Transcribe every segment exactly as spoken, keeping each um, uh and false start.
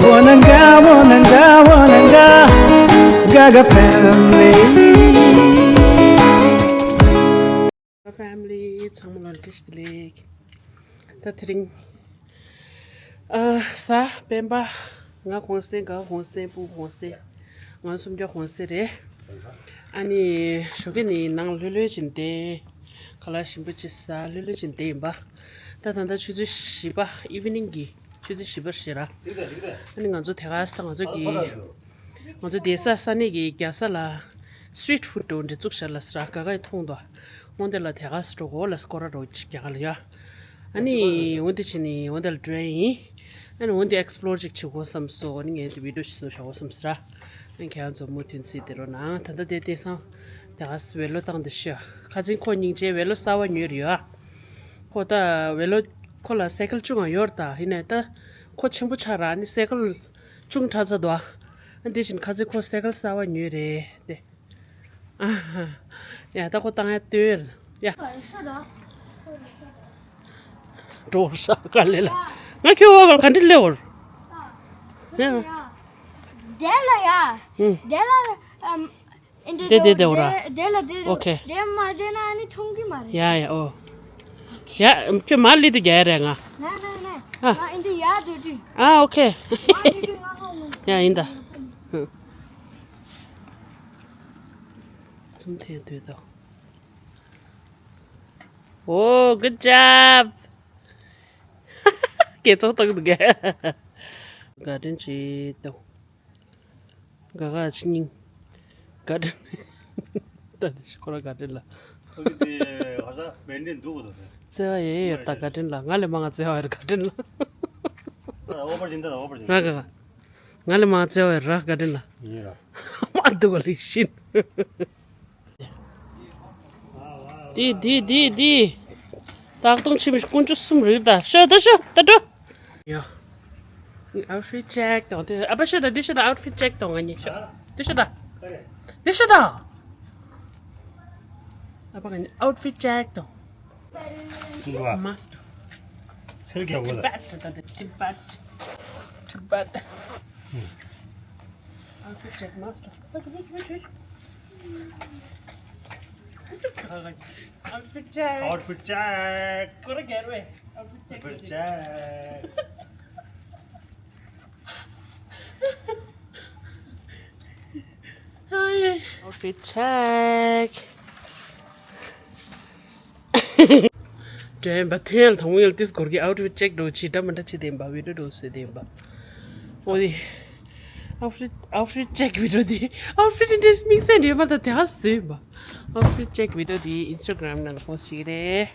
Wananga, wananga, wananga, Gaga family. Family ཚང་མ་ལ་བཀྲ་ཤིས་བདེ་ལེགས། ད་དེ་རིང་ཨ་གཟའ་སྤེན་པ། ང་གུང་སེང་། ག་གུང་སེང་། སྤུ་གུང་སེང་། ང་སུམ་བརྒྱ་གུང་སེང་རེད། ཨ་ནི་ཞོགས་ཀས་ནི་ནང་ལྷོད་ལྷོད་ཅིག་བསྡད། ཁ་ལག་ཞིམ་པོ་ཅིག་ཟ། ལྷོད་ལྷོད་ཅིག་བསྡད་ཡིན་པ། ད་ད་ལྟ་ཆུ་ཚོད་བཞི་པ། ཨི་ཝི་ནིང་གི་ཆུ་ཚོད་བཞི་པ་རེད་ར། ཨ་ནི་ང་ཚོ་དེ་ག་ས་ང་ཚོ་གི་ང་ཚོ་བསྡད་ས་ས་གནས་ཀྱི་རྒྱལ་ས་ལ་སི་ཊི་རིཊ་ཕུཌ་འདྲ་བོ་འདི་བཙུགས་བཞག་ལབ་སོང་ར། ག་ག་ཡིས་མཐོང་དོ། སྔོན་དེ་ལ་དེ་ག་ས་འགྲོ་དགོས་ལབ་སྐོར་ར་འདྲ་བོ་ཅིག་རྒྱག་ག་ལ་ཡ། ཨ་ནི་འོ་འདི་བྱས་ནི་འོ་འདི་ལ་འགྲོ་ཡ་ཡིན། ཨ་ནི་འོ་འདི་ཨེག་སི་པི་ལོར་ཅིག་བྱེད་དགོས་བསམ་སོང་། ཨ་ནི་ངས་འདི་བི་ཌི་ཡོ་ཅིག་བཟོས་བཞག་དགོས་བསམ་སོང་ར། ཨ་ནི་ཁྱེད་རང་ཚོ་མུ་མཐུད་གཟིགས་བསྡད་རོགས་གནང་། ད་ལྟ་དེ་བསྡད་སང་དེ་ག་ས་ཝེ་ལོ་བཏང་བསྡད་ཤག་ཁ་སང་ཁོ་སྙིང་རྗེ་ཝེ་ལོ་གསར་པ་ཉོས་རེད་ཡ། ཁོ་ད་ཝེ་ལོ་ཁོ་ལ་སའི་ཀལ་ཆུང་ང་ཡོད་རེད། ད་ཡིན་ནའི་ད་ཁོ་ཆེན་པོ་ཆགས་ར། ཨ་ནི་སའི་ཀལ་ཆུང་དྲགས་ཚར་འདུག་ཨ་འདི་བཞིན་ཁ་སང་ཁོ་སའི་ཀལ་གསར་པ་ཉོས་རེད་དེ། ཨ་ཧ། ཡ་ད་ཁོ་བཏང་ཡ་ལྟོས་ཡ། འགྲོ་ཧྲ་ག་ལེ་ལ། ང་ཁྱོད་བ་ག་ག་འདྲ་ལེ་འོར། ཡ། དེ་ལ་ཡ། ཨུ། དེ་ལ་ཨམ། དེ་དེ་དེ་འོ་ར། དེ་ལ་དེ། ཨོ་ཁེ། དེ་མ་དེ་ན་ཨ་ནི་མཐོང་གི་མ་རེད། ཡ་ཡ་ཨོ། ཡ་ཁྱོད་མ་ལི་དུ་རྒྱ་རེད་ང་། ན་ན་ན། ཨ། ང་ཨིན་དི་ཡ་དུ་དུ། ཨ་ཨོ་ཁེ། ང་ཨིན་དི་ང་ཧོ་མོ། ཡ་ཨིན་ད། ཚུམ་ཐེ་དུ་དོ། ཨོ་གུད་ཇོབ། ཀེ་ཚོགས་བཏང་འདུག་གས། ག་དྲིན་ཆེ་དོ། ག་ག་ཕྱི་ཉིན། ག་དྲིན། ད་དེ་ཁོ་ར་ག་དྲིན་ལ། ཁོ་གི་དེ་ཧ་ས་བེན་ཌེ་འདུག་གོ་ད། བརྩེ་བ་ཡོད་ཡོད་ད་ག་དྲིན་ལ། ང་ལས་མང་ང་བརྩེ་བ་ཡོད་ག་དྲིན་ལ། ཨོ་བར་ཅིན་ད་ཨོ་བར་ཅིན། ང་ག་ག་ང་ལས་མང་བརྩེ་བ་ཡོད་ར་ག་དྲིན་ལ། ཡིན་ར། མ་འདུག་ག་ལི་ཤིན། དེ་དེ་དེ་དེ། ཏག་ཏོང་ཆི་མི་དཀོན་མཆོག་གསུམ་རེད་ད། ཤོད་ད་ཤོད་ད་འགྲོ། ཡ། ཨའུ་ཊི་ཕིཊ་ཅེག་དང་དེ་ཨ་ཕ་ཤོད་ད་འདི་ཤོད་ད། ཨའུ་ཊི་ཕིཊ་ཅེག་དང་ང་གཉིས་ཤོད། འདི་ཤོད་ད། འདི་ཤོད་ད། ཨ་ཕ་ང་གཉིས་ཨའུ་ཊི་ཕིཊ་ཅེག་དང་། མ་སི་ཊར། སེར་སྐྱ་བོ་ལ། Tibet ད་དེ་Tibet Tibet། Outfit check, master. Outfit check. Outfit check. Gotta get away. Outfit check. Outfit check. Hi. Outfit check. དྲན་པ་ཐེངས་དང་པོ་ཡང་ཏིས་གོར་གི་ཨའུ་ཊི་ཕིཊ་ཅེག་འགྲོ་ཆི་འདྲ་མི་འདྲ་ཆི་དེ་ཡིན་པ་བི་ཌིའོ་འགྲོ་སུ་དེ་ཡིན་པ། འོ་དེ། ཨའུ་ཊི་ཕིཊ་ཨའུ་ཊི་ཕིཊ་ཅེག་བི་ཌིའོ་དེ། ཨའུ་ཊི་ཕིཊ་འདྲ་དམིགས་བསལ་འདྲ་མ་ད་དེ་ཧ་སུ་ཡིན་པ། ཨའུ་ཊི་ཕིཊ་ཅེག་བི་ཌིའོ་དེ་ཨིན་སི་ཊ་གྷ་རམ་ནང་ལ་པོ་སི་ཊི་བྱེད་ཀྱི་རེད།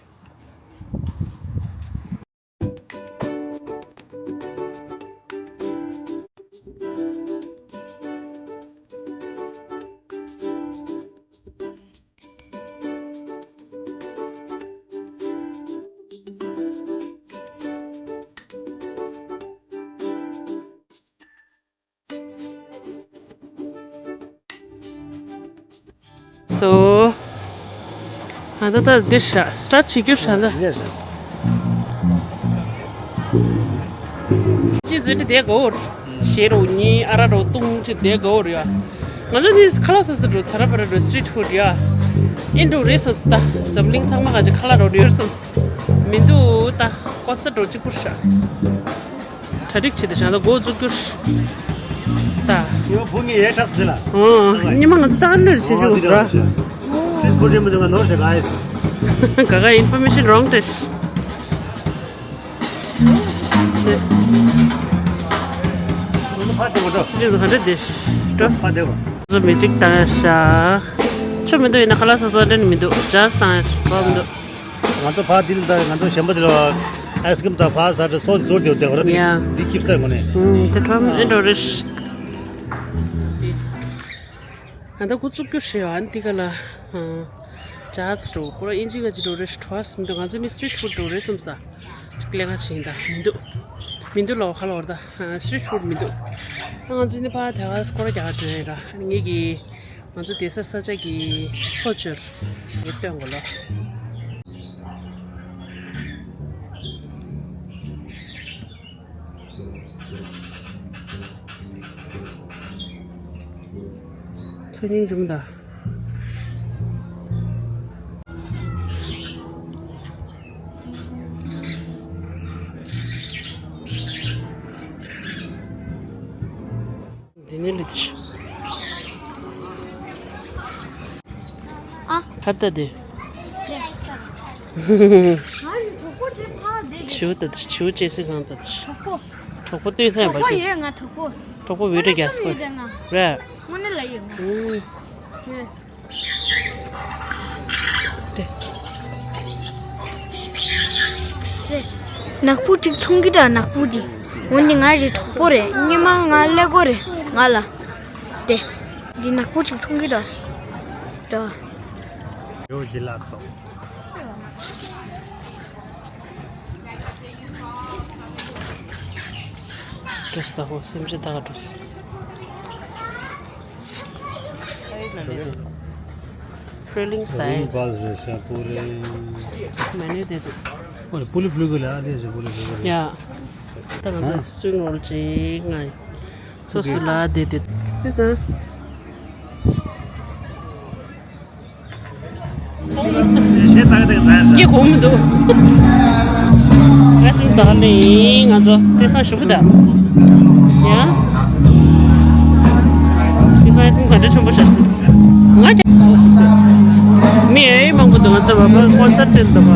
So, ང་ད་ལྟ་འདི་ཤ་སི་ཊར་ཊི་བྱེད་རྒྱུ་ཤ་ད། ཅི་ཟེར་ཏེ་དེ་གོ། ཞེ་རོ་ཉི་ཨ་ར་རོ་ཏུང་ཅི་དེ་གོ་ར་ཡ། ང་ཚོ་ནི་ཁ་ལག་ཟ་ཟ་འགྲོ། ཚ་ར་བ་ར་འགྲོ། སི་ཊི་རིཊ་ཕུཌ་ཡ། ཨིན་འགྲོ་རེད་བསམ་སི་ད། འཛམ་གླིང་ཚང་མ་ག་ཅི་ཁ་ལག་རོ་རེད་བསམ་སི། མི་འདུག་ད་ཀོབ་ས་འགྲོ་གཅིག་པུ་ཤ། གྲ་སྒྲིག་བྱེད་དེ་བཞག་ད་འགོ་བཙུགས་རྒྱུ། ད། ཡོ་བུ་ངའི་ཡས་འཁྲབ་ཟེར་ལ། ཨོ། ཉི་མ་ང་ཚོ་ད་ལོས་བྱེད་ཆོག་ར། སི་ཕུ་ཏི་མི་འདུག་ནོར་ཞེ་ག་ཡིས། ག་ག་ཨིན་ཕོར་མེ་ཤན་རོང་ཏེ། ཕ་དེ་གོ་ཏོ། ཅི་ཟེར་ག་འདྲ་དེ། ཏོ། ཕ་དེ་གོ། ཟོ་མི་གཅིག་བཏང་ཤ། ཆོ་མི་འདུག་ཡིན་ན་ཁ་ལག་ཟ་ཟ་འདྲ་ནི་མི་འདུག་ཇ་བཏང་ཤ་བ་མི་འདུག་ང་ཚོ་ཕ་དེ་ལ་ད་ང་ཚོ་གཞན་པ་དེ་ལ་ཨའི་སི་ཀྲིམ་དང་ཕ་ཟ་འདྲ་སོགས་ཟོར་དེ་བསྡད་པ་རེད། ཡ། འདི་སྐྱིད་ས་ངོ་ནས། ཨུམ། དེ་ཁྲོམ་ཨེ་འགྲོ་རེད། ང་ད་འགོ་བཙུགས་རྒྱུ་ཞེས་ཨ་ནི་དེ་ག་ལ། ཇ་ཟ་འགྲོ་པོ་ཨིན་ཇི་ག་ཅི་འགྲོ་རེད། ཁྲོ་བ་སུམ་དུ་ང་ཚོ་ནི་སི་ཊི་རིཊ་ཕུཌ་འགྲོ་རེད་བསམ་ས། ཅིག་ལས་ཀ་བྱེད་ཡིན་ད་མི་འདུག་མི་འདུག་ལོ་ཁ་ལོར་ད་སི་ཊི་རིཊ་ཕུཌ་མི་འདུག་ང་ཚོ་ནི་ཕ་དེ་ག་སྐོར་རྒྱག་འགྲོ་ཡིན་ར། ངེད་ཀྱི། ང་ཚོ་བསྡད་ས་ས་ཆ་གི་ཚོ་བཅུར་ངས་སྟོན་དགོས་ལོ། ཁ་སྙིང་རྗེ་མོ་ད། འདི་ནས་ལུས་ཏེ། ཨ། ཧར་ལྟ་དེ། ང་གྲོགས་པོ་དེ་ཕ་དེ་ཡིན། བྱིའུ་ལྟ་དེ། བྱིའུ་ཅེས་སི་གང་ལྟ་དེ། གྲོགས་པོ། གྲོགས་པོ་ལྟོས་ས་ཡིན་པ་གྲོགས་པོ་ཞིག་ཡོད་ང་གྲོགས་པོ། གྲོགས་པོ་བོད་རིགས་རྒྱ་སྐོར་རེད། དངོས་གནས་ལ་ཡོད་ང་། ཨུམ། ཡོད། དེ། ནག་པོ་གཅིག་མཐོང་གི་འདྲ། ནག་པོ་འདི། འོན་ཏེ་ང་རེ་གྲོགས་པོ་རེད། སྔོན་མ་ང་ཀླད་ཀོར་རེད་ང་ལ། དེ། འདི་ནག་པོ་གཅིག་མཐོང་གི་འདྲ། འདྲ། ཡོ་ཇི་ལ་ཏོ། སྤྲོ་སྟེ་ཧོ་སེམས་ཅན་ད་ག་སྤྲོ་སྟེ། Feeling side. Menu དེ་འདུག་ཨོ་པུ་ལི་ཕུ་གུ་ལ་ཨ་དེ་ཟེར་པུ་ལི་ཕུ་གུ་ལ། ཡ། ད་ང་ཚོ་སུན་རོལ་ཅིག་ང་། སོ་སོ་ལ་དེ་དེ། དེ་ཟེར། སྐྱེ་གོ་མི་འདུག་ཨ་སིམ་ཟ་ནི་ང་ཚོ་དེ་སང་ཞུ་གི་ད། ཡ། དེ་སང་ཨ་སིམ་ག་འདྲ་ཆེན་པོ་བྱ་སྲིད། ང་ཀྱང་། མི་ཨེ་མང་པོ་འདུག་ང་ཚོ་བ་ཀོན་སར་ཊི་འདུག་བ།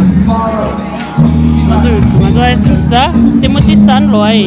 ང་ཚོ་ང་ཚོ་ཨ་སིམ་ཟ། དེ་མོ་དེ་སང་ལོ་ཨེ།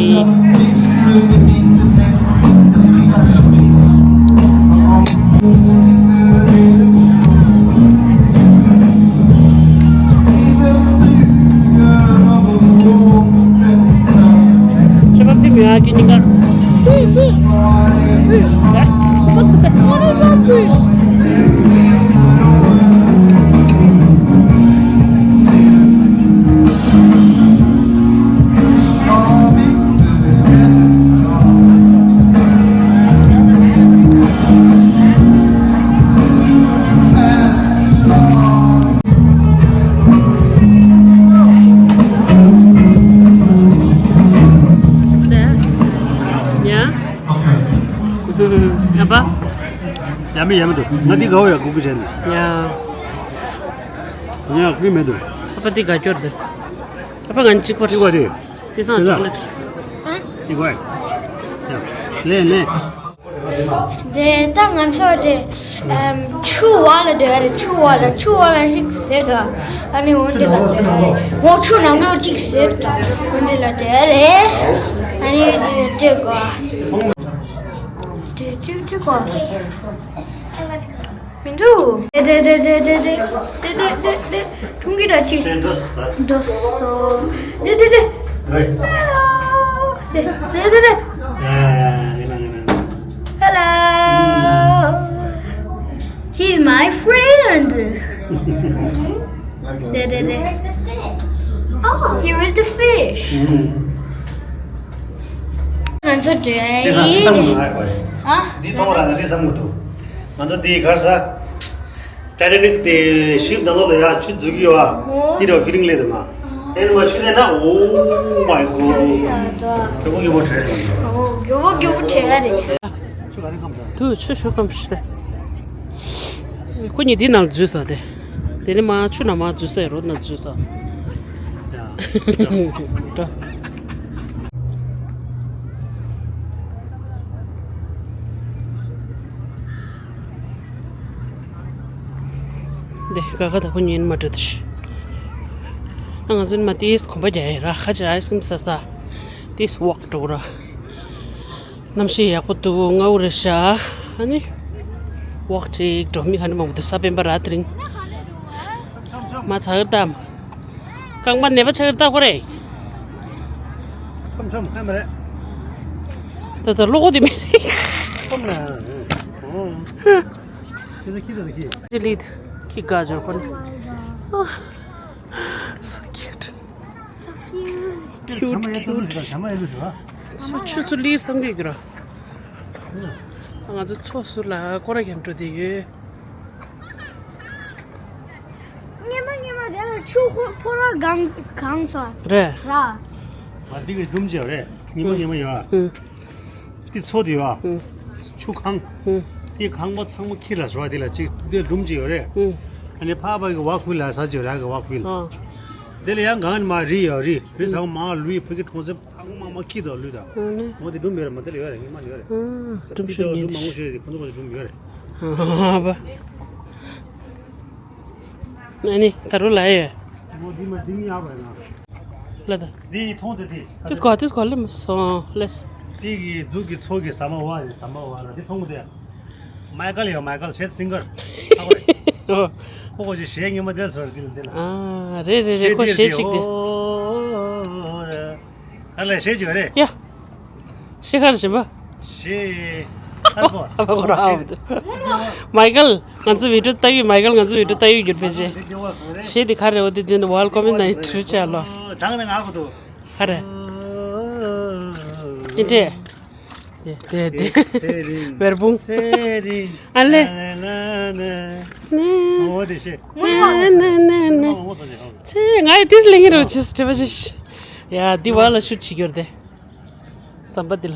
ཨ་ཕ། ཡ་མི་ཡ་མི་འདུག་ང་འདི་དགའ་བོ་ཡ་གུ་གུ་བྱས་ནས། ཡ། ང་ཡ་གུ་མེད་འདུག་ཨ་ཕ་འདི་དགའ་སྐྱོར་འདི། ཨ་ཕ་ང་གཅིག་པ་རེད། གཅིག་པ་རེད། དེ་སང་ཅོག་ལེ་ཊི། འདི་དགོས། ཡ། ལེན་ལེན། དེ་ད་ང་ཚོ་དེ་ཨམ་ཆུ་བ་ལ་འདྲ་རེད། ཆུ་བ་ལ་ཆུ་བ་ལ་ཞིག་ཟེར་ག་ཨ་ནི་འོན་ཏེ་ལ་འདྲ་རེད། འོ་ཆུ་ནང་ལོགས་ཅིག་ཟེར་ད་འོན་ཏེ་ལ་འདྲ་རེད། ཨ་ནི་དེ་དེ་ག་དེ་ཅིག་ཅིག་ག་མི་འདུག་དེ་དེ་དེ། ཁྲུང་གི་ར་ཅིག་འགྲོ་སོ། དེ་དེ་དེ། Hello། དེ་དེ་དེ་དེ། Hello། He's my friend། དེ་དེ་དེ། Oh, he with the fish། ང་ཚོ་འདྲ་ཡིན། འདི་ཐོག་རང་ང་འདི་བསམ་གི་འདུག་ང་ཚོ་འདི་གར་ས། ཊའི་ཊ་ནིག་དེ་ཤིབ་ནང་ལོགས་ལ་ཡ་ཆུ་འཛུལ་གྱི་ཡོད་ཨ། འདི་འདྲ་ཕི་ལིང་སླེབས་འདུག་ང་། ཨེ་ནི་མ་ཆུ་ལེན་ན། Oh my God། གྱོ་པོ་གྱོ་པོ་བྲེལ་ཡ་རེད། དུ་ཆུ་ཤུ་ཀམ་ཤི། ཁོ་གཉིས་འདི་ནང་འཛུལ་ས་དེ། དེ་ནི་མ་ཆུ་ནང་མ་འཛུལ་ས་ཡ་རོ་ནང་འཛུལ་ས། ཡ། འགྲོ། འདི་ག་ག་ད་ཁོ་ཉིན་མ་འགྲོ་དུ་ཤི། ང་ཚོ་མ་ཏིས་གོམ་པ་རྒྱག་ཡ་ར་ཁ་ཅིག་ཨའི་སི་ཀྲིམ་ཟ་ས། ཏིས་ཝོག་འགྲོ་ར། གནམ་གཤིས་ཡག་པོ་འདུག་སྔ་པོ་རེད་ཤག་ཨ་ནི། ཝོག་ཅིག་འགྲོ། མི་ཁ་ནི་མང་པོ་འདུག་ས་པན་པ་ར་དེ་རིང་། མ་ཚ་གི་དམ། རྐང་པ་ནད་པ་ཆགས་ཀྱི་རྟགས་ཁོ་རེད། ཁམ་ཁམ་ཧ་མ་རེད། ད་ད་བློ་ཁོག་དེ་མེད་རེད། ཁམ་ན། ཁྱི་ཁྱི་ཁྱི་ཁྱི། ལིད་ཁྱི་དགའ་འབྱོར་ཁོ་ནི། So cute། Cute, cute། ཆུ་ཆུ་ཚོད་ལིར་བསམ་གྱི་ཡོད་ཀྱི་ར། ང་ཚོ་ཚོ་སུ་ལ་སྐོར་ར་རྒྱག་འགྲོ་དེ་ཡོད། སྔོན་མ་སྔོན་མ་དེ་ལ་ཆུ་ཧོ་ཕོ་ར་གང་གང་ཚ་རེད། ར། མ་འདི་གི་ལྡུམ་ཅེ་རེད། སྔོན་མ་སྔོན་མ་ཡོད། ཨུ། འདི་མཚོ་དེ་ཡོད། ཨུ། ཆུ་ཁང་། ཨུ། དེ་ཁང་པ་ཚང་མ་ཁྱེར་ལ་བཟོ་བ་དེ་ལ་གཅིག་དེ་སྒྲུང་གཅིག་ཡོད་རེད། ཨུ། ཨ་ནི་ཕ་བ་གི་བ་ཁུལ་ལ་ས་ཅིག་ར་གི་བ་ཁུལ། ཨ། དེ་ལ་ཡང་གང་ནས་མ་རི་ཡོད་རི་རི་ཚང་མ་ལུས་ཕ་གི་གྲོང་གསེབ་ཚང་མ་མ་ཁྱེར་དོ་ལུས་དང་། ཨ་ནི། འོ་དེ་སྒྲུང་ཡོད་རེད་མ་དེ་ལ་ཡོད་རེད་ངས་མ་ཡོད་རེད། ཨ། སྒྲུང་ཤོད་ཡིན། སྒྲུང་མང་པོ་ཤོད་རེད་ཁོ་ཚོ་ག་ཚོད་སྒྲུང་ཡོད་རེད། ཨ་བ། ཨ་ནི་ད་རུ་ལ་ཡོད། འོ་དེ་མ་དེ་མི་ཡག་པ་ཡིན་ན། ལ་ད། འདི་མཐོང་དེ་དེ། དེ་སྐོར་དེ་སྐོར་ལེ་མ་སོང་ལེས། དེ་གི་འཛུགས་ཀྱི་ཚོགས་ཀྱི་ཟ་མ་བ་རེད་ཟ་མ་བ་ལ་དེ་མཐོང་གི་དེ། མའི་ཀལ་ཡོད་མའི་ཀལ་ཤེད་སིང་གར། ཧ་གོ་རེད། ཨོ། ཁོ་ཁོ་ཅི་གཞས་ཉི་མ་དེ་ཟོར་གི་ལ་དེ་ལ། ཨ་རེད་རེད་རེད་ཁོ་གཞས་གཅིག་དེ། ཨོ། ག་ལ་གཞས་ཅིག་ཡོད་རེད། ཡ། ཤེས་ཁར་བྱིན་པ། ཤེས། ཁར་གོ། ཨ་ཕ་གོ་ར་ཨའོ་དུ། མའི་ཀལ་ང་ཚོ་བི་ཌིའོ་ལྟ་གི་མའི་ཀལ་ང་ཚོ་བི་ཌིའོ་ལྟ་གི་གྱུར་པའི་རྗེས། ཤེས་དེ་ག་རེ་འོ་དེ་དེ་ནི་ཝལ་ཀོ་མེན་ནའི་ཁྲིར་བྱས་ལོ། དང་ནི་ང་གོ་དུ། ག་རེ། དེ་འདྲས། དེ་དེ་དེ་བེར་བུང་། ཨ་ལེ། འོ་དེ་ཤེས། ནེ་ནེ་ནེ་ནེ། ཚེ་ང་ཡི་དེ་ལེང་རོ་ཆིས་དྲི་བ་ཞིག་ཡ་འདི་བ་ལ་ཤུ་ཆི་གྱུར་དེ། ཟམ་པ་འདི་ལ།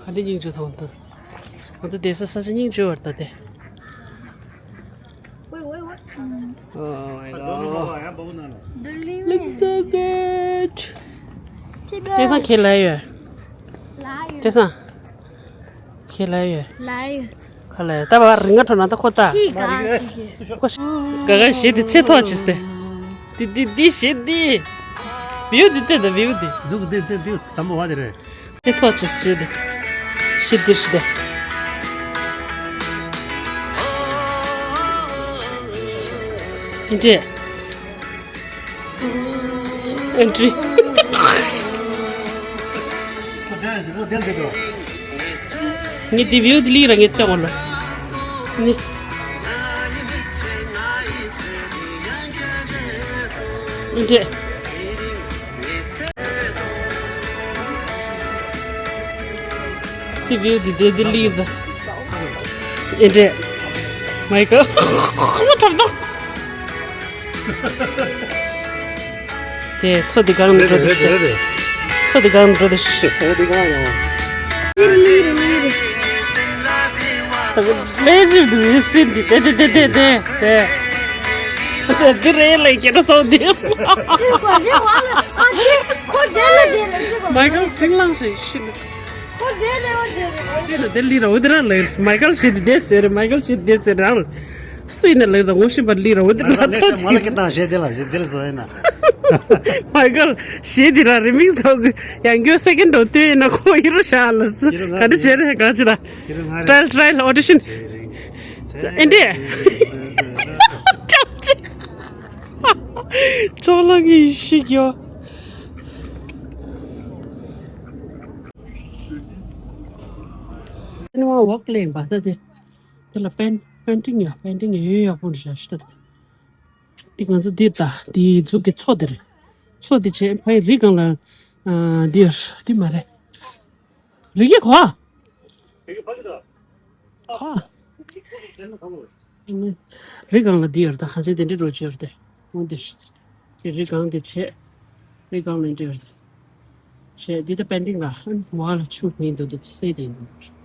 ཧ་ལས་སྙིང་རྗེ་ཐོང་ཐོང་། ང་ཚོ་བསྡད་ས་ས་ཆ་སྙིང་རྗེ་བར་ལྟ་སྟེ། Wait, wait, wait. Oh my god. Look at that. ཅེ་སང་ཁྱེད་ལ་ཡོད། ཅེ་སང་། ཁྱེད་ལ་ཡོད། ལ་ཡོད། ཁ་ལ་ཡོད། ད་བར་རིང་ང་ཁྲོ་ན་ད་ཁོ་ད། ཁྱི་ག་ཁྱི་ཤི། ཁོ་ཤི། ག་ག་ཞེ་དེ་ཚེ་ཐོག་ཆིས་ཏེ། དེ་དེ་དེ་ཞེ་དེ། བིའུ་དེ་དེ་ད་བིའུ་དེ། འཛུགས་དེ་དེ་དེ་ཟམ་པ་བ་དེ་རེད། ཚེ་ཐོག་ཆིས་ཞེ་དེ། ཞེ་དེ་ཞེ་དེ། ཨེན་ཏྲི། ཨེན་ཏྲི། ངས་དེ་བིའུ་དེ་ལི་ར་ངས་ལྟ་འོ་ལ། ནི། ཨེན་ཏྲི། དེ་བིའུ་དེ་དེ་དེ་ལི་ར། ཨེ་འདྲས། མའི་ཀལ། ཁོ་ཐོབ་ཐོབ། དེ་མཚོ་འདི་སྒང་ནས་འགྲོ་དུ་ཤེས། མཚོ་འདི་སྒང་ནས་འགྲོ་དུ་ཤེས། ལས་རིབ་འདུག་ཡིན་སྲིད་འདི་དེ་དེ་དེ་དེ་དེ་དེ། འདི་རེད་ལས་ཀྱི་ར་ཚོགས་འདི། མའི་ཀལ་སིང་ལང་ཞིག་ཤི། ཁོ་དེ་ལས་འོ་དེ་རེད། དེ་ལ་དེ་ལི་ར་འོ་དེ་ར་ལས་མའི་ཀལ་ཞེས་དེ་དེ་ཟེར་མའི་ཀལ་ཞེས་དེ་ཟེར་རང་། སུ་ཡིན་ན་ལས་དང་ངོ་ཤེས་པ་ལི་ར་འོ་དེ་ར་ཐོ་ཆི། མ་ལ་ཀི་དང་ཞེས་དེ་ལ་ཞེས་དེ་ལ་བཟོ་ཡིན་ན། མའི་ཀལ་ཞེས་དེ་ར་རི་མིང་སོགས་ཀྱི་ཡང་སྐྱོ་སེ་ཀེན་ཌོ་ལྟོས་ཡིན་ན་ཁོ་ཡི་རུ་ཤ་ལ་སི་ག་འདྲ་བྱེད་རེད་ག་ཅི་ར། ཊྲའི་ཡལ་ཊྲའི་ཡལ་ཨོ་ཌི་ཤན། ཨེ་འདྲས། ཅོག་ལ་གི་ཤིག་ཡོ། ཨ་ནི་ཝོག་ལེན་པ་ད་དེ། དེ་ལ་པེན་པེན་ཊིང་ཡ་པེན་ཊིང་ཡ་ཡོད་ཡག་པོ་འདྲ་ཞིག་ད། དེ་ང་ཚོ་འདིར་ད་དེ་འཛུགས་ཀྱི་མཚོ་དེ་རེད། མཚོ་དེ་བྱས་ཕའི་རི་སྒང་ལ། ཨ་འདིར་དེ་མ་རེད། རི་གེ་གོ། ཁ། རི་སྒང་ལ་འདི་ཡོད་ད་གང་ཚེ་དེ་འདྲི་རོ་ཅི་ཡོད་དེ། འོ་འདི། དེ་རི་སྒང་དེ་བྱས། རི་སྒང་ལ་འདི་ཡོད་དེ། བྱས་འདི་ད་པེན་ཊིང་ལ་ཧན་མ་ལ་ཆུ་ཡིན་འདུག་འདུག་སེ་དེ་ཡིན་འདུག་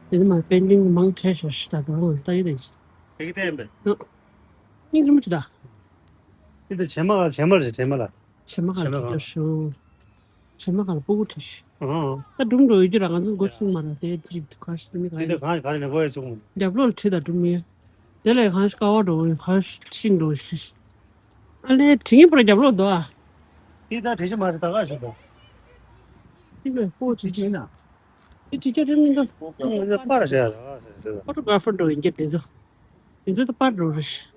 དེ་ནི་མ་པེན་ཊིང་མང་ཁྲལ་ཤ་ཤི་ད་གང་ལ་ལྟ་ཡི་དེ་ཡིན། དེ་གི་བསྟན་པས། སྙིང་རུམ་ཅི་ད། དེ་ད་བྱེ་མ་བྱེ་མ་རེད་བྱེ་མ་ལ། བྱེ་མ་ག་ལ་བྱེ་མ་ག་ལ་ཤོ། བྱེ་མ་ག་ལ་སྤུ་གུ་ཁྲིད་ཤི། ཨང་། ད་སྒྲུང་འགྲོ་ཡོད་རྒྱུ་ར་ང་ཚོ་འགོ་ཚུགས་མ་ར་དེ་དེ་རིགས་ག་ཤི་དེ་མི་ག་ཡིན། དེ་ག་ག་རེ་ནས་གོ་ཡ་ཚུགས་མོ། རྒྱབ་ལོགས་ལ་ཁྲིད་ད་སྒྲུང་མི། དེ་ལས་གང་ཤི་ཀ་བ་འགྲོ་ཡིན་ག་ཤི་ཤིང་འགྲོ་ཤི། ཨ་ལེ་དྲི་ངན་པོ་ར་རྒྱབ་ལོགས་འདུག་ཨ། དེ་ད་དྲི་ཤི་མ་རེད་ད་ག་ཤི་ད། དེ་ལས་སྤུ་གུ་དྲི་ཤི་ན། དེ་དྲི་ཁྱོད་རེ་མི་འདུག་ཨ་ནི་པར་བཞག་ཟེར་ཟེར། ཕོ་ཊོ་གྷ་ར་ཕར་འགྲོ་ཡིན་གྱི་དེ་ཚོ། དེ་ཚོ་ད་པར་འགྲོ་རེ་ཤི།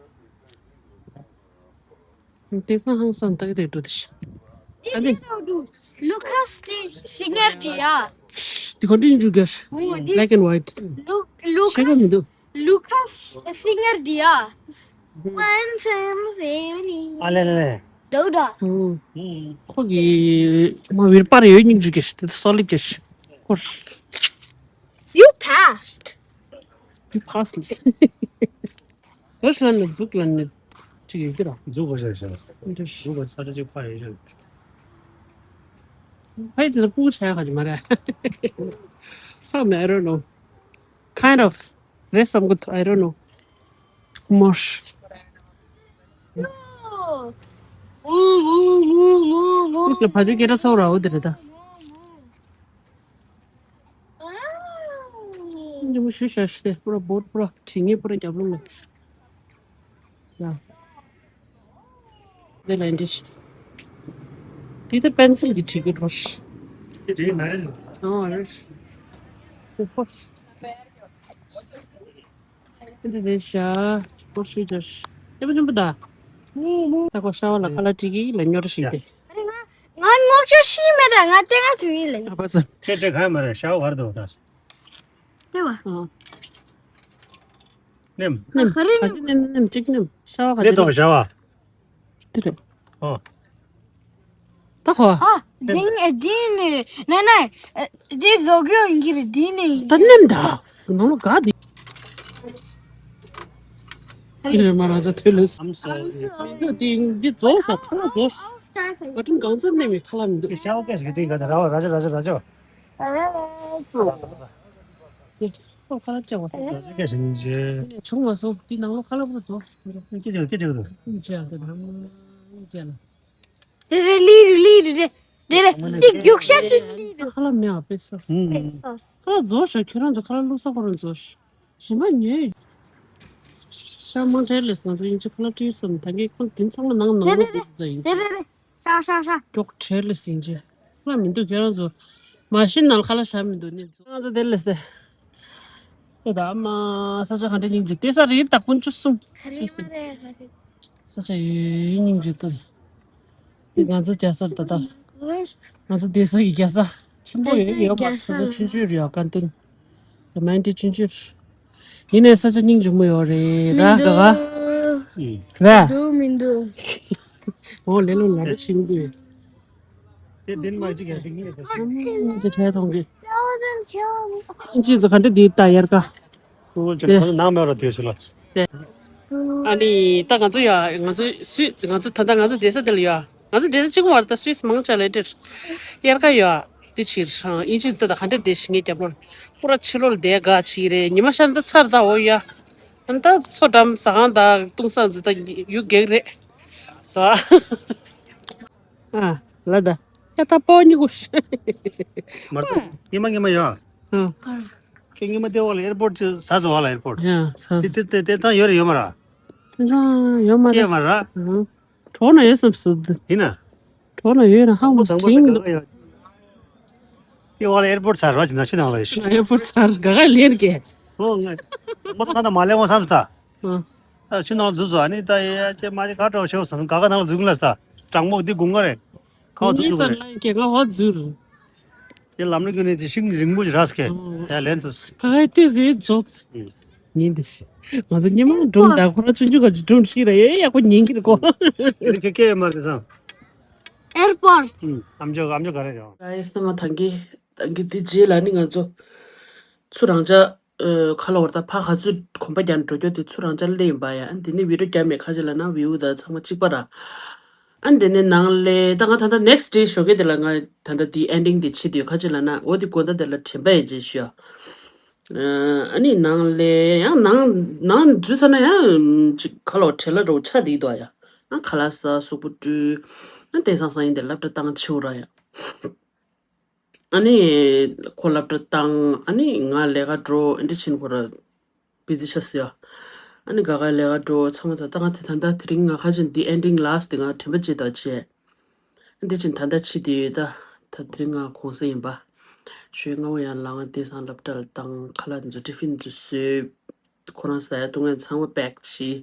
དེ་སང་ཧང་སང་ད་གི་དེ་འགྲོ་དེ་ཤི། ཨ་ནི། Look at the singer dear. དེ་གོ་འདྲི་འཇུ་གར། Black and white. Look, look, ཤེས་ག་མི་འདུག Look at the singer dear. One seven seven. ཨ་ལེ་ལེ་ལེ། ལོ་ད། ཁོ་གི་མ་བིར་པར་ཡོད་སྙིང་འཇུ་གར་དེ་སོ་ལི་གར། ཁོ། You passed. You passed. བོད་ལ་ནི་འཛུགས་ལ་ནི་ཅིག་ཡོད་ཀྱི་ར། འཛུགས་པ་ཤ་ཤ། འདི་འཛུགས་པ་ས་ཆ་ཅིག་ཕ་ཡོད་ཤ། ཕ་ཡི་དེ་ལ་སྤུ་གུ་ཆགས་ཁ་ཅིག་མ་རེད། ཧ་མེ་རོ་ནོ། Kind of. རེད་བསམ་གི་འདུག I don't know. མོར། ཨུ་ཨུ་ཨུ་ཨུ་ཨུ། ཁུས་ལ་བ་ཅུ་སྐད་གྲགས་ཚོགས་ར་འོ་དེ་རེད་ད། འདི་མོ་ཞུ་ཤ་ཤི་སྟེ་པུ་ར་བོད་པུ་ར་དྲི་ངེས་པུ་ར་རྒྱབ་ལུང་ལ། ཡ། འདི་ལ་འདི་ཤི། འདི་ད་པེན་སིལ་གྱི་བྲིས་གི་འགྲོ་ཤི། འདི་ན་རེ། ཨོ་རེ་ཤི། འདི་ཧོ་ཤི། འདི་རེ་ཤ། ཧོ་ཤི་ཇོ་ཤི། ཡ་པ་ཅུམ་པ་ད། ད་ཁོ་ཤ་བ་ལ་ཁ་ལག་བྲིས་གི་ལ་ཉོ་རེ་ཤི་སྟེ། ཨ་རེ་ང་ང་ངོ་ཤོ་ཤི་མེད་ད་ང་ལྟས་ང་ཐུག་ཡིན་ལ་ཡིན། ཨ་པ་ཙི། ཁྱེད་ཁྲེ་གང་མ་རེད་ཤ་བ་གར་དུ་ད། ལྟས་བ། ཨ། ནེམ། ནེམ། ག་རེ་ག་ནེམ། ཅིག་ནེམ། ཤ་བ་ག་ལེ་རེ་དོ་ནེམ། ཤ་བ། དེ་རེད། ཨོ། ད་ཧོ། ཨ། འདི་ནི་འདི་ནི་ན་ན་འདི་བཟོ་གི་ཡོང་གི་རེད་འདི་ནི། ད་ནེམ་ད། ནང་ལོ་ག་འདི། ཨེ་མ་ར་ཛ་ཐོས་ལེས། I'm sorry. འདི་འདི་རྫོགས་ཤག་ཁ་ལག་རྫོགས་ཤག་ང་ཁྲིམས་གང་ཚད་ནེམ་མི་ཁ་ལག་མི་འདུག་ཤ་བ་སྐད་ཞིག་གི་སྟེང་ག་ད་ར་བ་ར་ཅོ་ར་ཅོ་ར་ཅོ། ཨ་ལེ་ལེ། ཁོ་ཁ་ལག་བཅག་པ་སོང་། ཁ་ལག་བཅག་པ་སོང་། བྱུང་མ་སོང་། འདི་ནང་ལོ་ཁ་ལག་པོ་རྫོགས། སྐད་ཅིག་སྐད་ཅིག་འདུག་ཅེས་ཨ་ཏེ་ནང་ཅེས་ལ། དེ་རེད་ལི་རུ་ལི་རུ་རེད། དེ་རེད་དེ་རྒྱུག་ཤ་ཅིག་ལི་རུ། ཁ་ལག་མེད་ཨ་པེ་ས། ཁ་ལག་རྫོགས་ཤག་ཁྱོད་རང་ཚོ་ཁ་ལག་བླུག་ས་ཁོ་རང་རྫོགས་ཤག་གཞན་པ་ཉོས། ཤ་མང་དྲགས་ལས་ང་ཚོ་དབྱིན་ཇི་ཁ་ལག་སྤྲད་སོང་ད་གིན་ཁོ་འདི་ཚང་མ་ནང་ནང་ལོགས་འདུག་ད་ཡིན། དེ་རེད་རེད། ཤ་ཤ་ཤ། མགྱོགས་དྲགས་ལས་དབྱིན་ཇི་ཁ་ལག་མི་འདུག་ཁྱོད་རང་ཚོ་མ་ཤི་ནང་ཁ་ལག་ཤ་མི་འདུག་ནི་ང་ཚོ་དེ་ལས་སེ། ད་ཨ་མ་ས་ཆ་ག་འདྲ་སྙིང་རྗེ་དེ་ས་རེད་ད་དཀོན་མཆོག་གསུམ། ག་རེ་མ་རེད་ག་རེ། ས་ཆ་ཡོད་སྙིང་རྗེ་ད། ང་ཚོ་རྒྱལ་སར་ད་ལྟ། ང་ཚོ་སྡོད་ས་ཀྱི་རྒྱལ་ས་ཆེན་པོ་ཡོད་ཡོད་མ་ས་ཆ་ཆུང་ཆུང་རེད་ཡ་ཀན་ཏུན། ད་མན་ཏི་ཆུང་ཆུང་རེད། ཡིན་ནའི་ས་ཆ་སྙིང་རྗེ་མོ་ཡོད་རེད་ད་ག་ག་རེད། འདུག་མི་འདུག་འོ་ལེ་ལོ་ལ་རེ་ཆེན་པོ་ཡོད། དེ་དེ་མ་གཅིག་ཡ་དེ་ངེས་དེ། ཅི་ཁྲལ་གཏོང་གི་ཅི་ཚོ་ག་འདྲ་འདི་ལྟ་ཡར་ཀ་ཁོ་ཚོ་ནང་མེད་ར་དེ་ཞུ་ལ། ཨ་ནི་ད་ང་ཚོ་ཡ་ང་ཚོ་སུས་ང་ཚོ་ད་ལྟ་ང་ཚོ་བསྡད་ས་དེ་ལ་ཡ་ང་ཚོ་བསྡད་ས་གཅིག་པོ་མ་རེད་ད་སུས་མང་ཆ་ལས་དེར་དབྱར་ཁ་ཡ་དེ་ཕྱིར་ཨིན་ཇི་ད་ད་ག་འདྲ་བསྡད་ཤི་ངས་རྒྱབ་ལོར་པུ་ར་ཕྱི་ལོགས་ལ་བསྡད་དགའ་ཕྱི་རེད་ཉི་མ་ཤར་ད་ཚར་ད་འོ་ཡ་ཨ་ད་མཚོ་འགྲམ་ཟ་ཁང་ད་བཏུང་ས་འཛི་ད་ཡུ་གེག་རེད་ད། ཨ་ལ་ད་ཡ་ད་པོ་ཉི་གུ་ཤ་མར་ད་ཉི་མ་ཉི་མ་ཡ། ཨ། ཁྱེད་ཉི་མ་ལྟེ་བ་ལ་ཨེར་པོར་ཊི་ཟ་ཟོ་བ་ལ་ཨེར་པོར་ཊི། ཡ་ཟ་ཟོ། དེ་དེ་དེ་དེ་ད་ཡོད་རེད་ཡོད་མ་ར། དེ་ཚང་ཡོད་མ་རེད། སྐྱེས་མ་ར། ཨང་། གྲོགས་ན་ཡོད་བསམ་སྲིད། ཡིན་ན། གྲོགས་ན་ཡོད་ན་ཧ་མོ་དང་པོ་ཊིང་དང་པོ་ལ་ཡ། ལྟེ་བ་ལ་ཨེར་པོར་ཊི་ཟ་ར་ཅི་ན་ཆུ་ནང་ལ་ཡོད་ཤི། ཨེར་པོར་ཊི་ཟ་ར་ག་ག་ལེན་གེ་ཨོ་ང་། མོ་ད་ང་ད་མ་ལེན་འོང་བསམ་སྟ། ཨང་། ད་ཆུ་ནང་ལ་འཛུལ་སོང་ཨ་ནི་ད་ཡ་ཅེ་མ་ཅེ་ག་གྲོགས་ཤེའུ་སམ་ག་ག་ནང་ལ་འཛུལ་གི་ལ་སྟ། གྲང་མོ་འདི་དགུང་ང་རེད། ཁ་བ་འཛུལ་འཛུལ་གི་རེད། ངས་ཙམ་ལ་ཡ་གེ་ང་བ་འཛུལ། ཡ་ལམ་ལུགས་ཀྱི་ནི་ཅི་ཤིང་རིང་པོ་ཅིག་རག་སྐད། ཨོ། ཡ་ལན་དུ། ག་ག་ལྟས་ཟེར་འཇོག་ཨུ། ཉིན་འདི་ཤི། ང་ཚོ་ཉི་མ་སྒྲུང་ད་ཁོ་ར་ཆུང་ཆུང་ག་ཅིག་སྒྲུང་ཤི་ར་ཡ་ཡག་པོ་ཉན་གི་རེད་གོ། ཡ་ཁེ་ཁེ་མ་རེད་སམ། ཨེར་པོར། ཨུ། ཨམ་ཅོག་ཨམ་ཅོག་ག་རེ་ཡོང་། ཨ་ཡེ་སྟ་མ་ཐང་གི་ཐང་གི་དེ་རྗེས་ལ་ནི་ང་ཚོ་ཚུར་རང་ཅག་ཁ་ལ་བར་ད་ཕ་ག་ཚོད་གོམ་པ་རྒྱག་ནས་འགྲོ་རྒྱུ་དེ་ཚུར་རང་ཅག་སླེབས་ཡིན་པ་ཡ། ཨ་འདི་ནི་བི་ཌིའོ་རྒྱབ་མེད་ཁ་ཅིག་ལ་ན་བིའུ་ད་ཚང་མ་གཅིག་པ་ར། ཨ་འདི་ནི་ནང་ལས་ད་ང་ད་ལྟ་ནེག་སི་ཌེ་ཞོགས་ཀས་དེ་ལ་ང་ད་ལྟ་དེ་ཨེན་ཌིང་དེ་བྱེད་དུས་ཁ་ཅིག་ལ་ན་འོ་དེ་དགོང་དག་དེ་ལ་དྲན་པ་ཡི་རྗེས་ཤོག་ཨ་ནི་ནང་ལས་ཡང་ནང་ནང་འཛུལ་ཚར་ན་ཡང་ཅིག་ཁ་ལོ་བྲེལ་ལ་འགྲོ་ཆ་དེ་དོ་ཡ། ཨ་ཁ་ལག་ཟ་གཟུགས་པོ་བཀྲུས། ཨ་དེང་སང་སང་ཡིན་དེ་སློབ་གྲྭ་བཏང་ཆེ་བོ་ར་ཡ། ཨ་ནི་ཁོ་སློབ་གྲྭ་བཏང་ཨ་ནི་ང་ལས་ཀ་འགྲོ་ཨ་འདྲ་ཕྱིན་ཁོ་ར་བི་ཛི་ཆགས་སོང་ཡ། ཨ་ནི་ག་ག་ལས་ཀ་འགྲོ་ཚང་མ་ད་ལྟ་ང་དེ་ད་ལྟ་དེ་རིང་ང་ཁ་ཅིག་འདི་ཨེན་ཌིང་ལ་སི་ཊི་དེ་ང་དྲན་པ་བརྗེད་ད་བྱས། འདི་ཅིག་ད་ལྟ་ཕྱི་དེ་ཡོད་ད། ད་དེ་རིང་ང་གུང་སེང་ཡིན་པ། ཞོགས་སྔ་པོ་ཡང་ལངས་དེང་སང་སློབ་གྲྭ་ལ་བཏང་ཁ་ལག་འདི་ཚོ་ཊི་ཕིན་འདི་ཚོ་བཟོས། ཁོ་རང་ཟ་ཡ་བཏུང་ཡ་ཚང་མ་པེག་བྱས།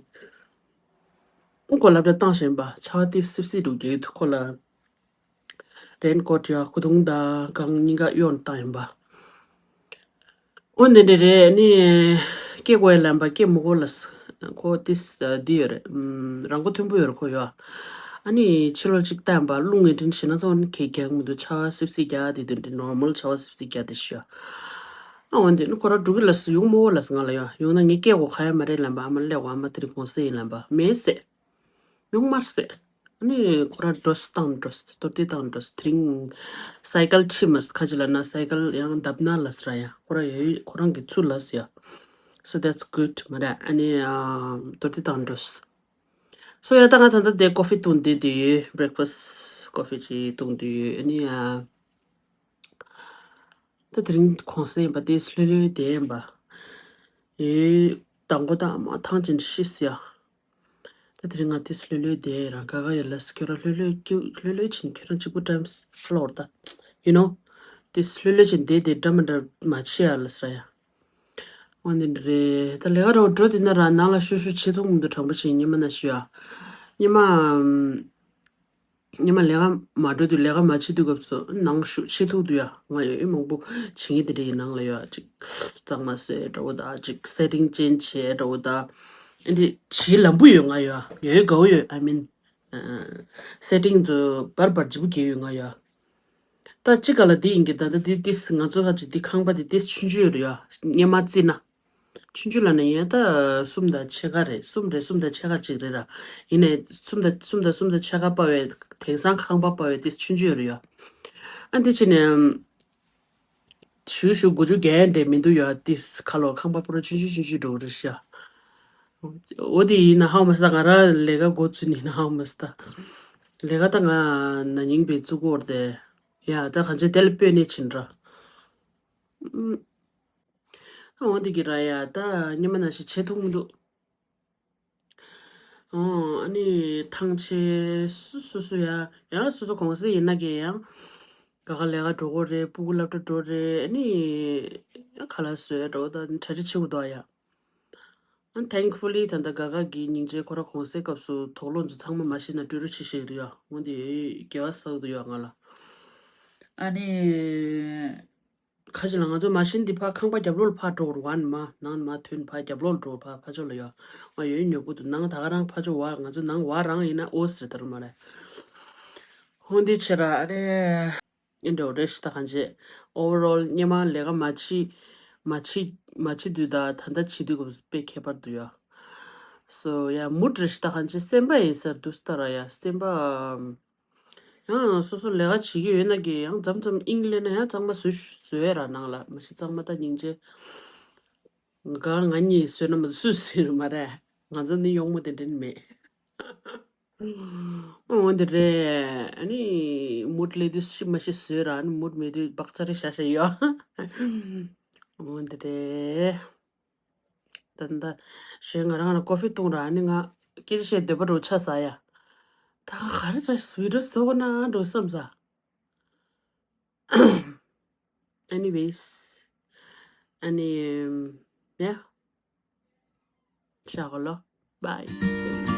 ཁོ་སློབ་གྲྭ་བཏང་བཞིན་པ་ཆར་པ་ཏི་སིབ་སིབ་འདུག་རྒྱུ་ཁོ་ལ། རེན་ཀོ་ཊི་ཡ་སྐུ་གདུང་དང་གང་གཉིས་ཀ་གཡོག་བཏང་ཡིན་པ། འོ་འདི་འདྲ་རེད་ནི། སྐྱེ་དགོས་ལབ་པ་སྐྱེ་མི་དགོས་ལ་ཁོ་ཏིས་འདི་ཡོད་རེད། རང་མགོ་མཐོན་པོ་ཡོད་རེད་ཁོ་ཡོད། ཨ་ནི་ཕྱི་ལོགས་གཅིག་བལྟས་པ་རླུང་ངེས་འདྲེན་བྱེད་ན་ཚོ་ནི་གས་རྒྱག་མི་འདུག་ཆར་པ་སིབ་སིབ་རྒྱག་དེ་དེ་འདྲ་ནོར་མལ་ཆར་པ་སིབ་སིབ་རྒྱག་དེ་ཤོད། ཨ་འོ་འདི་ནི་ཁོ་ར་འགྲོ་གི་ལ་སུ་ཡོང་མོ་ལ་སུ་ང་ལ་ཡོང་ཡོང་ན་ངས་སྐད་གོ་ག་ཡ་མ་རེད་ལབ་པ་ཨ་མ་སླེབས་གོ་ཨ་མ་དེ་རིང་གུང་སེང་ཡིན་ལབ་པ་མེད་ཟེར། ཡོང་མར་ཟེར། ནི་ཁོ་རང་འགྲོ་ས་བཏང་འགྲོ་ས་ཏོར་ཏི་བཏང་འགྲོ་ས་དེ་རིང་སའི་ཀལ་ཁྲིད་མ་ས་ཁ་ཅིག་ལ་ན་སའི་ཀལ་ཡང་བརྡབ་ན་ལ་ས་ར་ཡ་ཁོ་རང་ཡོད་ཁོ་རང་གི་ཚུར་ལ་ས་ཡ། So that's good མ་ར་ཨ་ནི་ཨ་ཏོར་ཏི་བཏང་འགྲོ་ས། So ཡ་ད་ང་ད་ལྟ་དེ་ཀོ་ཧྥི་བཏུང་བསྡད་དེ་ཡོད། བྷི་རེག་ཕ་སི་ཀོ་ཧྥི་ཅིག་བཏུང་བསྡད་ཡོད། ཨ་ནི་ཨ་ད་དེ་རིང་གུང་སེང་ཡིན་པ་དེ་ལྷོད་ལྷོད་བསྡད་ཡིན་པ། ཨེ་དང་པོ་ད་མ་ཐང་ཅན་ཤི་ས་ཡ། ད་དེ་རིང་ང་དེ་ལྷོད་ལྷོད་བསྡད་ར་ག་ག་ཡོད་ལ་ས་ཁྱོད་རང་ལྷོད་ལྷོད་ཀྱུ་ལྷོད་ལྷོད་ཕྱིན་ཁྱོད་རང་གཅིག་པུ་ཊའིམ་ཧྥ་ལོར་ད། You know དེ་ལྷོད་ལྷོད་ཕྱིན་བསྡད་དེ་འདྲ་མི་འདྲ་མ་བྱེད་ཡ་ལ་ས་ར་ཡ། འོ་འདི་འདྲ་རེད། ད་ལས་ཀ་རོ་འགྲོ་དེ་ན་ར་ནང་ལ་ཤུ་ཤུ་བྱེད་ཐུབ་མི་འདུག་དྲང་པོ་བྱེད་ཉི་མ་ན་ཤི་ཡ། ཉི་མ་ཉི་མ་ལས་ཀ་མ་འགྲོ་དུས་ལས་ཀ་མ་བྱེད་དུས་སྐབས་སུ་ནང་ཤུ་བྱེད་ཐུབ་འདུག་ཡ། ང་ཡ་ཨེ་མང་པོ་བྱེད་ངེས་དེ་འདྲ་ཡི་ནང་ལ་ཡ་ཅིག་གཙང་མ་བཟོས་འདྲ་བོ་ད་ཅིག་སེ་ཊིང་ཅེན་ཇི་བྱས་འདྲ་བོ་ད། ཨེ་འདི་བྱེད་ལམ་བུ་ཡོད་ང་ཡ་ཡོད་དགའ་བོ་ཡོད། I mean སེ་ཊིང་ཚོ་བར་བར་བརྗེ་པོ་གལ་ཡོད་ང་ཡ། ད་ཅི་ག་ལ་འདི་ཡིན་གྱི་ད་ལྟ་འདི་ཏིས་ང་ཚོ་ཁ་ཅིག་འདི་ཁང་པ་འདི་ཏིས་ཆུང་ཆུང་ཡོད་རེད་ཡ། སྔོན་མ་བརྩིས་ན། ཆུང་ཆུང་ལ་ནི་ཡ་ད་གསུམ་དང་ཕྱེད་ཀ་རེད། གསུམ་རེད་གསུམ་དང་ཕྱེད་ཀ་ཅིག་རེད་ར། ཡིན་ནའི་གསུམ་དང་གསུམ་དང་གསུམ་དང་ཕྱེད་ཀ་པ་བའི་དེང་སང་ཁང་པ་པ་བའི་ཏིས་ཆུང་ཆུང་ཡོད་རེད་ཡ། ཨ་འདི་ཕྱི་ནས་ཞུ་ཞུ་དགུ་བཅུ་བརྒྱད་འདྲས་མི་འདུག་ཡ། ཏིས་ཁ་ལོ་ཁང་པ་པ་རོ་ཆུང་ཆུང་ཆུང་ཆུང་འགྲོ་རེད་ཤ། འོ་དེ་ཡིན་ན་ཧའོ་མ་སྟ་ང་ར་ལས་ཀ་འགོ་ཚུགས་ནི་ན་ཧའོ་མ་སྟ། ལས་ཀ་ད་ང་ན་ནིང་པའི་བཙུགས་འོར་དེ། ཡ་ད་གང་ཅི་དེ་ལ་སྤོས་ནས་ཕྱིན་འདྲ། ཨ་འོ་འདི་གི་ར་ཡ་ད་ཉི་མ་ན་ཞིག་བྱེད་ཐུབ་མི་འདུག་ཨོ་ཨ་ནི་ཐང་ཆེ་སུ་སུ་སུ་ཡ་ཡང་སུ་སུ་གོང་སེ་ཡིན་ན་གི་ཡང་ག་ག་ལས་ཀ་འགྲོ་གོ་རེད། སྤུ་གུ་སློབ་གྲྭ་འགྲོ་རེད། ཨ་ནི་ཡང་ཁ་ལག་བཟོས་འགྲོ་ད་གྲ་སྒྲིག་བྱེད་དགོས་འདུག་ཡ། ཨ་thankfully ད་ལྟ་ག་ག་གི་སྙིང་རྗེ་ཁོ་ར་གོང་སེ་སྐབས་སུ་དོགས་སློང་ཚོ་ཚང་མ་མ་ཤེས་ན་སྤྲོད་རོགས་བྱེད་ཤེས་རེད་ཡ། འོ་འདི་དགེ་བ་བསགས་འདུག་ཡ་ང་ལ། ཨ་ནི། ཁ་ཅིག་ལ་ང་ཚོ་མ་ཤེས་འདི་ཕར་ཁང་པ་རྒྱབ་ལོགས་ལ་ཕར་འགྲོ་དགོས་རེད་བ། ནི་མ་ནང་ནི་མ་ཐོན་ཕར་རྒྱབ་ལོགས་ལ་འགྲོ་ཕར་ཕར་ཕྱོགས་ལ་ཡོད། ང་ཡོད་ཉོ་པོ་འདུག་ནང་ད་ག་རང་ཕར་ཕྱོགས་བ་ང་ཚོ་ནང་བ་རང་ཡིན་ན་ཨོ་ཟེར་ད་རུ་མ་རེད། ཧོན་འདི་ཆེ་ར་ཨ་རེ། ཨེ་འགྲོ་རེ་ཤི་ད་གང་བྱེད། Overall སྔོན་མ་ལས་ཀ་མ་བྱེད་མ་བྱེད་མ་བྱེད་དུས་ད་ད་ལྟ་བྱེད་དུས་སྐབས་སུ་དཔེ་ཁྱད་པར་འདུག་ཡ། So yeah མུ་རེ་ཤི་ད་གང་བྱེད། སེམས་པ་ཡིན་ཟེར་འདུག་སྟ་ར་ཡ་སེམས་པ། ཡང་སོ་སོ་ལས་ཀ་བྱེད་ཀྱི་ཡོད་ན་གི་ཡང་མཚམས་མཚམས་དབྱིངས་ལེན་ན་ཡང་གཙང་མ་བཟོས་བཟོས་ར་ནང་ལ་མ་གཞི་གཙང་མ་ད་སྙིང་རྗེ། ག་ང་གཉིས་བཟོས་ན་མ་གཏོགས་སུས་བཟོས་ནི་མ་རེད། ང་ཚོ་ནི་གཡོག་མོ་དེ་འདྲ་ནི་མེད། འོ་འདི་རེད། ཨ་ནི་མུད་ལས་དུས་ཤི་མ་ཤི་བཟོས་ར་ཨ་ནི་མུད་མེད་དུས་བག་ཆ་རེ་ཤ་ཤ་ཡོད། འོ་འདི་རེད། ད་ད་ཞོན་ང་རང་ལ་ཀོ་ཧྥི་བཏུང་ར་ཨ་ནི་ང་སྐད་ཆ་བཤད་འདོད་པ་རུ་ཆ་ཟ་ཡ། ད་ག་རེ་ད་བི་ཌི་ཡོ་བཟོ་དགོས་ན་འགྲོ་བསམ་ས། Anyways ཨ་ནི་ཡ་ཤ་གོ་ལོ། Bye.